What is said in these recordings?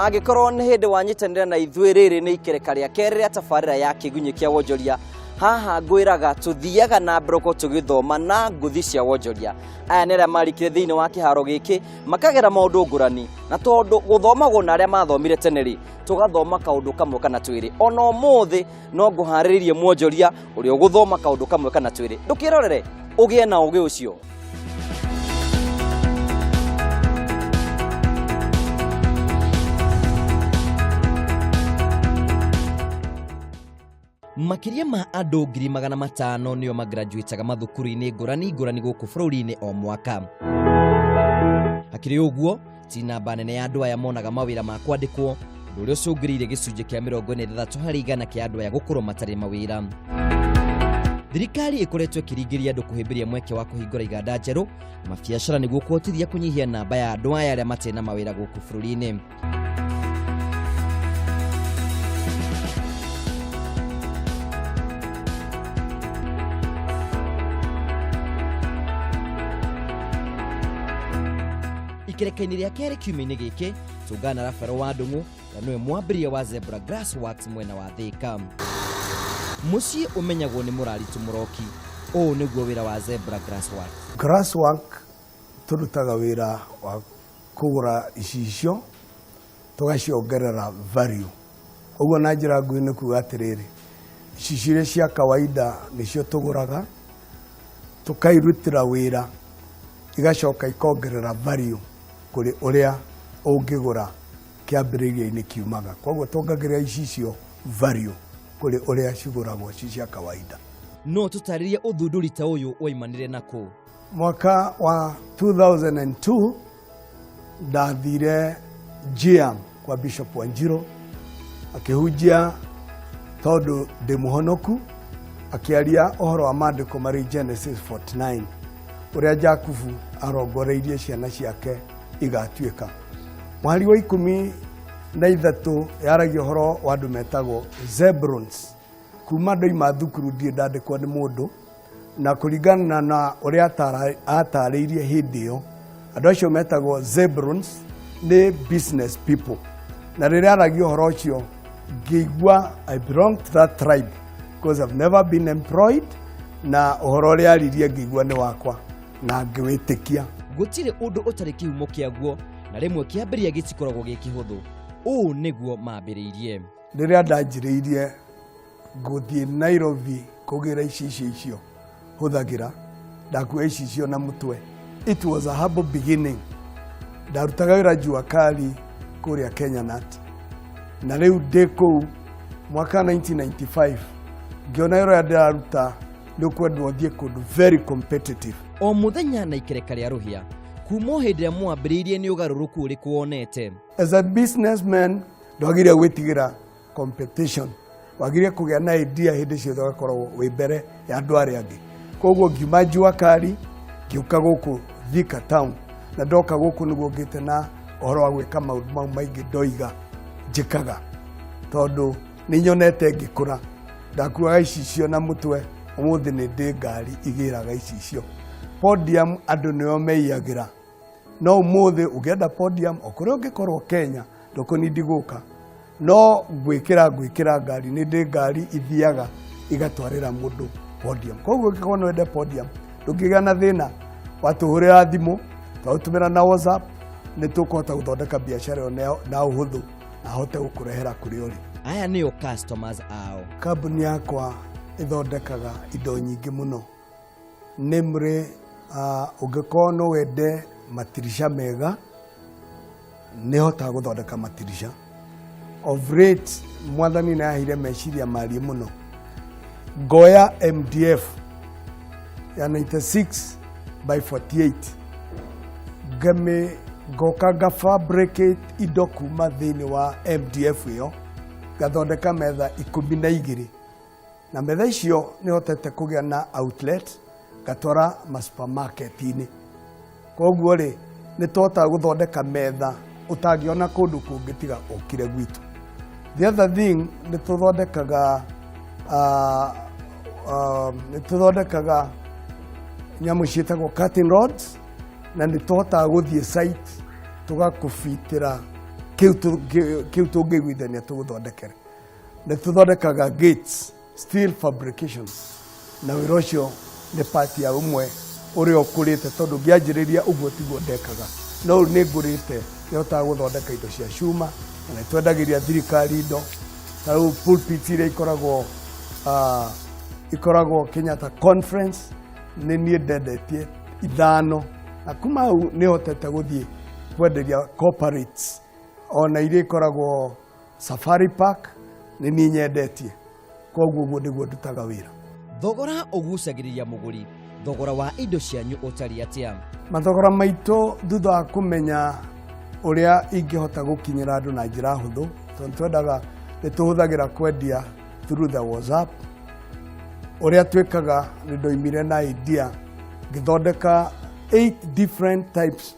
Angĩkorwo nĩ hĩndĩ wanyitanĩra na ithuĩ, rĩrĩ nĩ ikereka rĩa kerĩ rĩa tabarĩra ya Kĩgunyĩ kĩa Wonjoria. Haha ngwĩraga tũthiaga na mbere gũkorwo tũgĩthoma na ngũthi cia wonjoria. Aya nĩ arĩa marikire thĩinĩ wa kĩharo gĩkĩ makagera maũndũ ngũrani, na tondũ gũthomagwo na arĩa mathomire tene rĩ, tũgathoma kaũndũ kamwe kana twĩrĩ. Ona ũmũthĩ no ngũharĩrĩrie mwonjoria ũrĩa ũgũthoma kaũndũ kamwe kana twĩrĩ. Ndũkĩrorere, ũgĩe na ũgĩ ũcio. Makĩria ma andũ 500,000 nĩo magraduĩtaga mathukuru-inĩ ngũrani ngũrani gũkũ bũrũri-inĩ o mwaka. Hakĩrĩ ũguo, ti namba nene ya andũ aya monaga mawĩra ma kwandĩkwo, ũndũ ũrĩa ũcũngĩrĩirie gĩcunjĩ kĩa 46% kĩa andũ aya gũkorwo matarĩ mawĩra. Thirikari ĩkoretwo ĩkĩringĩria andũ kũhĩmbĩria mweke wa kũhingũra iganda njerũ na mabiacara nĩguo kũhotithia kũnyihia namba ya andũ aya arĩa matarĩ na mawĩra gũkũ bũrũri-inĩ. Ikereka-inĩ rĩa kerĩ kiumia-inĩ gĩkĩ, tũngana na Rafael wa Ndung'u na nĩwe mwambĩrĩria wa Zebra Glass Works mwena wa Thĩka. Mũciĩ ũmenyagwo nĩ mũrari tũmũroki. Ũũ nĩguo wĩra wa Zebra Glass Works. Glass Work tũrutaga wĩra wa kũgũra icicio tũgaciongerera value. Ũguo na njĩra nguhĩ nĩ kuga atĩrĩrĩ, icicio iria cia kawaida nĩcio tũgũraga, tũkairutĩra wĩra, igacoka ikongerera value kũrĩ ũrĩa ũngĩgũra kĩambĩrĩria-inĩ kiumaga. Koguo tuongagĩrĩra icicio value kũrĩ ũrĩa cigũragwo ci cia kawaida. No tũtarĩrie ũthundũri ta ũyũ waimanire na kũ? Mwaka wa 2002 ndathire GM kwa Bishop Wanjiru akĩhunjia tondũ ndĩ mũhonoku, akĩaria ũhoro wa maandĩko marĩ Genesis 49 ũrĩa Jakubu arongoreirie ciana ciake igatuĩka. Mũhari wa 13 yaragia ũhoro wa andũ metagwo Zebrons. Kuma ndoima thukuru ndirĩ ndandĩkwo nĩ mũndũ, na kũringana na ũrĩa atarĩirie hĩndĩ ĩyo, andũ acio metagwo Zebrons nĩ business people. Na rĩrĩa aragia ũhoro ũcio ngĩigua I belong to that tribe because I've never been employed, na ũhoro ũrĩa aririe ngĩigua nĩ wakwa na ngĩwĩtĩkia. Gũtirĩ ũndũ ũtarĩ kĩhumo kĩaguo, na rĩmwe kĩambĩrĩria gĩtikoragwo gĩ kĩhũthũ. Ũũ nĩguo mambĩrĩirie. Rĩrĩa ndanjĩrĩirie gũthiĩ Nairobi kũgĩra icicio icio hũthagĩra, ndakua icicio na mũtwe. It was a humble beginning. Ndarutaga wĩra jua kali kũrĩa Kenya Nut, na rĩu ndĩ kũu mwaka 1995 ngĩona wĩra ũrĩa ndĩraruta nĩ ũkwendwo thiĩ kũndũ very competitive. O mũthenya na ikereka rĩa rũhĩa, kuma o hĩndĩ ĩrĩa mwambĩrĩirie nĩ ũgarũrũku ũrĩkũ wonete? As a businessman ndwagĩrĩire gwĩtigĩra competition, wagĩrĩire kũgĩa na idea hĩndĩ ciothe, ũgakorwo wĩ mbere ya andũ arĩa angĩ. Koguo ngiuma jua kali ngĩũka gũkũ Thika town, na ndoka gũkũ nĩguo ngĩte na ũhoro wa gwĩka maũndũ mau maingĩ ndoiga njĩkaga, tondũ nĩ nyonete ngĩkũra. Ndakuaga icicio na mũtwe, ũmũthĩ nĩ ndĩ ngari igĩraga icicio. Podium andũ nĩo meiyagĩra, no ũmũthĩ ũngĩenda podium o kũrĩa ũngĩkorwo Kenya ndũkũnindi gũka, no ngwĩkĩra ngari, nĩ ndĩ ngari ithiaga igatwarĩra mũndũ podium. Koguo ũngĩkorwo nĩ wende podium ndũngĩgĩa na thĩna, watũhũrĩra thimũ, twagũtũmĩra na WhatsApp, nĩ tũkũhota gũthondeka biacara ĩyo na ũhũthũ na hote gũkũrehera kũrĩa ũrĩ. Aya nĩo customers ao. Kambuni yakwa ĩthondekaga indo nyingĩ mũno, namely ũngĩkorwo no wende matirisha mega, nĩ hotaga gũthondeka matirisha. Of late mwathani nĩ aheire meciria mariĩ mũno, ngoya MDF ya 96 by 48, ngami ngoka nga fabricate indo kuma thĩinĩ wa MDF ĩyo, ngathondeka metha 12, na metha icio nĩ hotete kũgĩa na outlet ngatwara ma supermarket-inĩ. Koguo rĩ, nĩ tũhotaga gũthondeka metha ũtangĩona kũndũ kũngĩ tiga ũkire gwitũ. The other thing, nĩ tũthondekaga nyamũ ciĩtagwo curtain rods, na nĩ tũhotaga gũthiĩ site tũgakũbitĩra Kĩu tũngĩiguithania tũgũthondekere. Nĩ tũthondekaga gates, steel fabrication, na wĩra ũcio nĩ part ya ũmwe ũrĩa ũkũrĩte, tondũ ngĩanjĩrĩria ũguo tiguo ndekaga, no rĩu nĩ ngũrĩte, nĩhotaga gũthondeka indo cia cuma, na nĩ twendagĩria thirikari indo ta rĩu pulpit iria ikoragwo Kenyatta Conference, nĩ niĩ ndendetie ithano, na kuma hau nĩ hotete gũthiĩ kwenderia corporates ona iria ikoragwo Safari Park, nĩ niĩ nyendetie. Koguo ũguo nĩguo ndutaga wĩra. Thogora ũgucagĩrĩria mũgũri. Thogora wa indo cianyu ũtariĩ atĩa? Mathogora maitũ, thutha wa kũmenya ũrĩa ingĩhota gũkinyĩra andũ na njĩra hũthũ, tondũ twendaga nĩ tũhũthagĩra kwendia through the WhatsApp, ũrĩa twĩkaga nĩ ndoimire na idea ngĩthondeka eight different types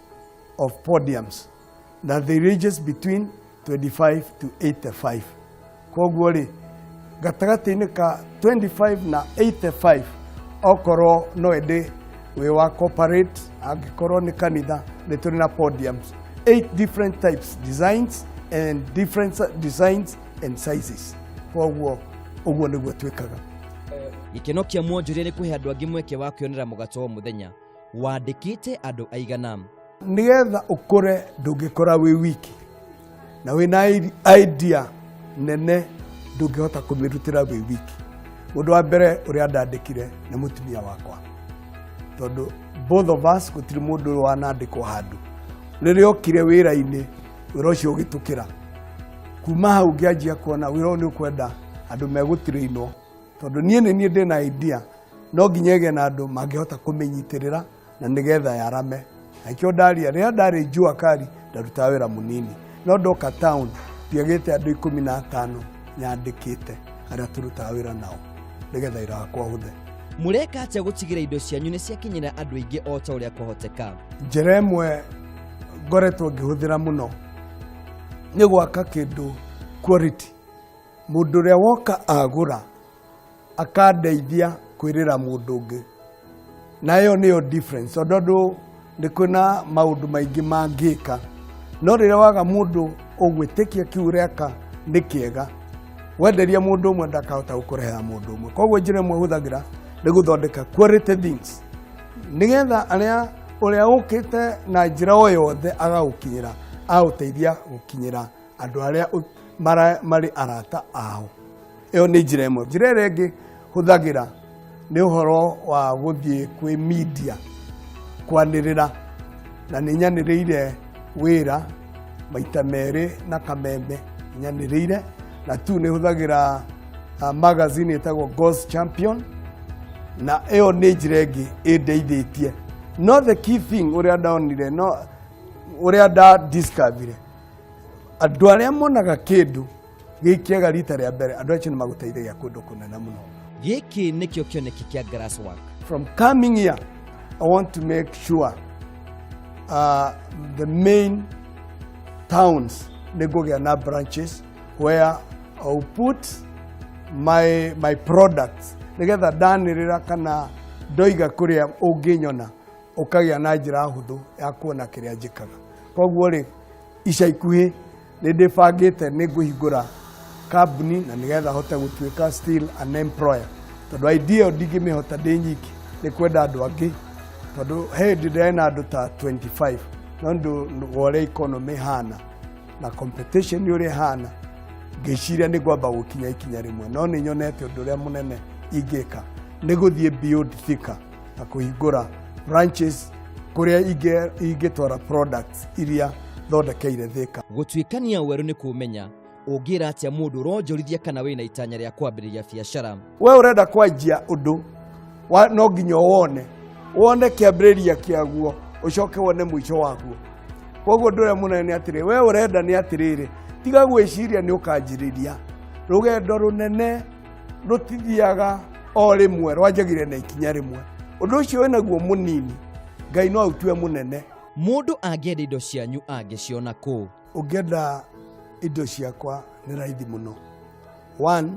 of podiums, na they ranges between 25 to 85. Koguo rĩ, gatagatĩ-inĩ ka 25 na 85, okorwo no ende wĩ wa corporate, angĩkorwo nĩ kanitha, nĩ tũrĩ na podiums, eight different types, designs and different designs and sizes. Koguo ũguo nĩguo twĩkaga. Gĩkeno kĩa mwonjoria nĩ kũhe andũ angĩ mweke wa kwĩonera mũgate wa mũthenya. Wandĩkĩte andũ aigana? Nĩgetha ũkũre, ndũngĩkora wĩ wiki, na wĩna idea nene ndũngĩhota kũmĩrutĩra wĩ wiki. Mũndũ wa mbere ũrĩa ndandĩkire nĩ mũtumia wakwa, tondũ both of us gũtirĩ mũndũ wanandĩkwo handũ. Rĩrĩa okire wĩra-inĩ, wĩra ũcio ũgĩtũkĩra. Kuma hau ngĩanjia kuona wĩra ũyũ nĩ ũkwenda andũ megũtrainwo, tondũ niĩ nĩ niĩ ndĩna idea, no nginya ĩgĩe na andũ mangĩhota kũmĩnyitĩrĩra na nĩgetha yarame. Na ikĩo ndaria, rĩrĩa ndarĩ Jua Kali ndarutaga wĩra mũnini, no ndoka town ndiagĩte andũ 15 nyandĩkĩte arĩa tũrutaga wĩra nao nĩgetha wĩra wakwa ũhũthe. Mũreka atĩa gũtigĩra indo cianyu nĩ ciakinyĩra andũ aingĩ o ta ũrĩa kwahoteka? Njĩra ĩmwe ngoretwo ngĩhũthĩra mũno nĩ gwaka kĩndũ quality. Mũndũ ũrĩa woka agũra akandeithia kwĩrĩra mũndũ ũngĩ, na ĩyo nĩyo difference, tondũ andũ nĩ kwĩna maũndũ maingĩ mangĩka, no rĩrĩa waga mũndũ ũgwĩtĩkia kĩu ũreka nĩ kĩega, wenderia mũndũ ũmwe ndakahota gũkũrehera mũndũ ũmwe. Koguo njĩra ĩmwe hũthagĩra nĩ gũthondeka quality things, nĩgetha arĩa ũrĩa ũkĩte na njĩra o yothe agagũkinyĩra, agũteithia gũkinyĩra andũ arĩa marĩ arata ao. Ĩyo nĩ njĩra ĩmwe. Njĩra ĩrĩa ĩngĩ hũthagĩra nĩ ũhoro wa gũthiĩ kwĩ media kwanĩrĩra, na nĩ nyanĩrĩire wĩra maita merĩ na kameme nyanĩrĩire, na tu nĩ hũthagĩra magazine ĩtagwo God's Champion, na ĩyo nĩ njĩra ĩngĩ ĩndeithĩtie. No the key thing ũrĩa ndonire, no ũrĩa nda discoverire, andũ arĩa monaga kĩndũ gĩ kĩega rita rĩa mbere, andũ acio nĩ magũteithagia kũndũ kũnene mũno. Gĩkĩ nĩkĩo kĩoneki kĩa Glasswork. From coming here, I want to make sure the main towns nĩ ngũgĩa na branches where I'll put my products, nĩgetha ndanĩrĩra kana ndoiga kũrĩa ũngĩnyona, ũkagĩa na njĩra hũthũ ya kuona kĩrĩa njĩkaga. Koguo rĩ, ica ikuhĩ nĩ ndĩbangĩte nĩ ngũhingũra kambuni, na nĩgetha hote gũtuĩka still an employer, tondũ idea ĩyo ndingĩmĩhota ndĩ nyiki, nĩ kwenda andũ angĩ, tondũ he hĩndĩ ndĩrĩ na andũ ta 25, no ndũ wa ũrĩa economy hana na competition ũrĩa ĩhana, ngĩciria nĩ ngwamba gũkinya ikinya rĩmwe. No nĩ nyonete ũndũ ũrĩa mũnene ingĩka nĩ gũthiĩ beyond Thika na kũhingũra branches kũrĩa ingĩtwara products iria thondekeire Thika. Gũtuĩkania werũ nĩ kũmenya. Ũngĩra atĩa mũndũ ũronjorithia kana wĩna itanya rĩa kwambĩrĩria biacara? We ũrenda kwanjia ũndũ no nginya wone kĩambĩrĩria kĩaguo, ũcoke wone mũico waguo. Koguo ũndũ ũrĩa mũnene nĩ atĩrĩ, we ũrenda nĩ atĩrĩrĩ, tiga gwĩciria nĩ ũkanjĩrĩria rũgendo rũnene, rũtithiaga o rĩmwe, rwanjagĩria na ikinya rĩmwe. Ũndũ ũcio wĩnaguo mũnini, Ngai no aũtue mũnene. Mũndũ angĩenda indo cianyu angĩciona kũ? Ũngĩenda indo ciakwa nĩ raithi mũno. One,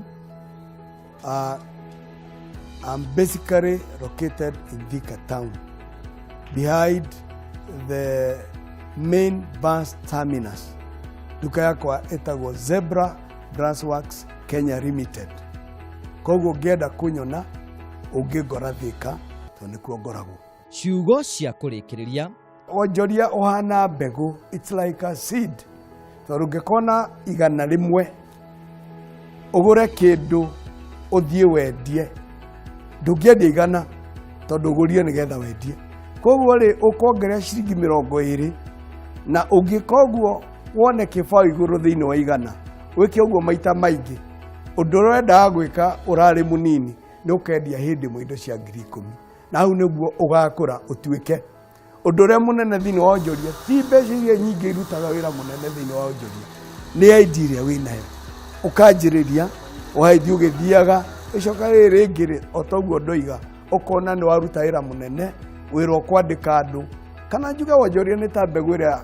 I'm basically located in Thika town, behind the main bus terminus. Nduka yakwa ĩtagwo Zebra Brassworks Kenya Limited. Koguo ũngĩenda kũnyona ũngĩngora Thĩka, tondũ nĩkuo ngoragwo. Ciugo cia kũrĩkĩrĩria. Wonjoria ũhana mbegũ, it's like a seed. Tondũ ũngĩkona 100 ũgũre kĩndũ ũthiĩ wendie, ndũngĩendia 100 tondũ ũgũrire nĩgetha wendie. Koguo rĩ, ũkuongerera ciringi 20, na ũngĩka ũguo wone kĩbaũ igũrũ thĩinĩ wa 100, wĩke ũguo maita maingĩ, ũndũ ũrĩa ũrendaga gwĩka ũrarĩ mũnini, nĩ ũkendia hĩndĩ ĩmwe indo cia 10,000, na hau nĩguo ũgakũra ũtuĩke ũndũ ũrĩa mũnene thĩinĩ wa wonjoria. Ti mbeca iria nyingĩ irutaga wĩra mũnene thĩinĩ wa wonjoria, nĩ idea ĩrĩa wĩnayo, ũkanjĩrĩria ũgaithiĩ ũgĩthiaga, ũcoka rĩrĩ rĩngĩ rĩ, o toguo ndoiga, ũkona nĩ waruta wĩra mũnene, wĩra ũkwandĩka andũ. Kana njuge wonjoria nĩ ta mbegũ ĩrĩa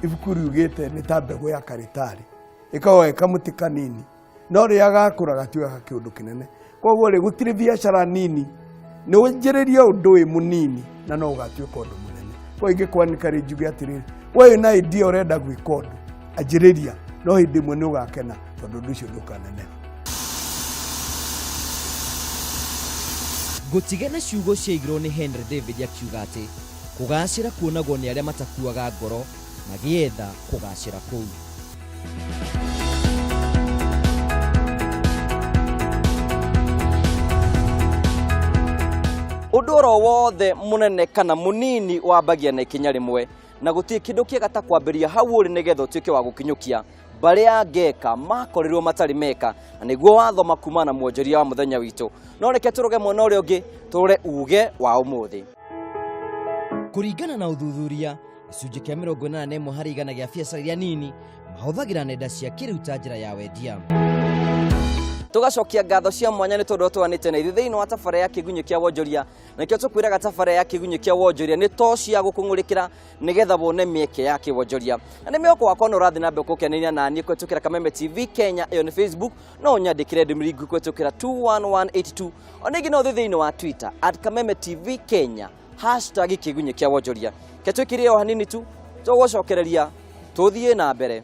ibuku riugĩte, nĩ ta mbegũ ya karĩtarĩ, ĩkoragwo ĩ kamũtĩ kanini, no rĩrĩa gakũra gatuĩkaga kĩũndũ kĩnene. Koguo rĩ, gũtirĩ biacara nini, nĩ ũnjĩrĩrie ũndũ wĩ mũnini na no ũgatuĩka ũndũ mũnene. Koguo ingĩkwanĩka rĩ, njuge atĩrĩrĩ, we wĩna idea ũrenda gwĩka ũndũ, anjĩrĩria, no hĩndĩ ĩmwe nĩ ũgakena tondũ ũndũ ũcio ndũkaneneha. Ngũtige na ciugo ciaigirwo nĩ Henry David akiuga atĩ kũgacĩra kuonagwo nĩ arĩa matakuaga ngoro magĩetha kũgacĩra kũu. Ũndũ oro wothe mũnene kana mũnini wambagia na ikinya rĩmwe, na gũtirĩ kĩndũ kĩega ta kwambĩrĩria hau ũrĩ nĩgetha ũtuĩke wa gũkinyũkia barĩa ngeka makorirwo matarĩ meka, na nĩguo wathoma kuma na mwonjoria wa mũthenya witũ. No reke tũrũge mwena ũrĩa ũngĩ tũrore uge wa ũmũthĩ. Kũringana na ũthuthuria, gĩcunjĩ kĩa 81 harĩ igana gĩa biacara iria nini mahũthagĩra nenda cia kĩrĩu ta njĩra ya wendia. Tũgacokia ngatho cia mwanya nĩ tondũ twanĩte na ithuĩ thĩinĩ wa tabarĩra ya kĩgunyũ kĩa wonjoria, na nĩkĩo tũkwĩraga tabarĩra ya kĩgunyũ kĩa wonjoria nĩ to cia gũkũng'ũrĩkĩra nĩgetha wone mĩeke ya kĩwonjoria. Na nĩ mĩhoko wakwa na ũrathiĩ na mbere gũkenania na niĩ kũhetũkĩra Kameme TV Kenya, ĩyo nĩ Facebook, no ũnyandĩkĩre ndũmĩrĩri nguhĩ kũhetũkĩra 21182. Ona ingĩ no ũthiĩ thĩinĩ wa Twitter at Kameme TV Kenya, hashtag kĩgunyũ kĩa wonjoria. Ke twĩkĩrĩre o hanini tu, tũgũcokereria tũthiĩ na mbere.